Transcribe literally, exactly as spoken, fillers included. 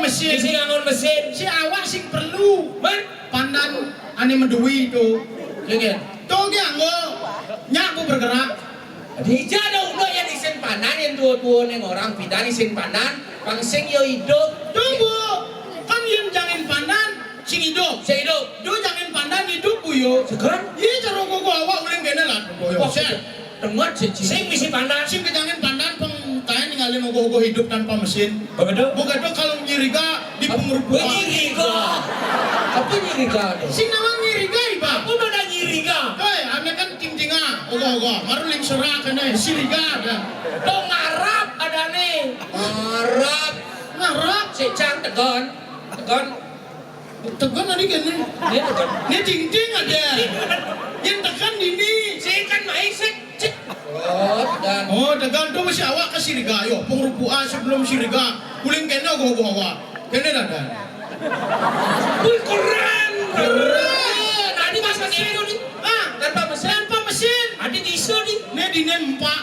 Mesin. Sing nganggon mesin. Si awak sing perlu. Man? Pandan ané madui to. Sing ya. To gé anggo. Nyak ku bergerak. Dija ada uga yén isin pandan, yén tuwa-tuwa ning orang pidan isin pandan, pang sing ya idup. To, Bu. Kan yén jangin pandan sing idup. Sing idup. Do jangin pandan idup, Bu, yo. Seger? Iya, cara ogoh-ogoh awak uling kéné lah, Bu, yo. Wah, sing. Dengot sih, sing misi pandan. Sing kejangin pandan, pang kaé ninggalin ogoh-ogoh idup tanpa mesin. Begitu? Begitu kalau nyiriga di pengrupukan. Nyiriga. Apa nyiriga to? Sing nama nyiriga, Iba. Apa mana nyiriga? Hei, ané kan ting-tinga, ogoh-ogoh. Baru ling serak kéné, siriga ada. To ngarap adané. Ngarap. Ngarap. Sik cang tegon. Tegon. Tegon tadi kéné. Dia tegon. Né ting-ting ada. Yén tegon dini. Sik kan main sik. Cik. Oh, tegon. Oh, tegon to mesti awak ka siriga. Yo, pengrupukan sebelum siriga. Uling kéné ogoh-ogoh awak. Kéné dah, dah. Wih, keren. Keren. Tadi mas mesin to, di. Ah, tanpa mesin. Tanpa mesin. Ada di isu, di. Né dini empak.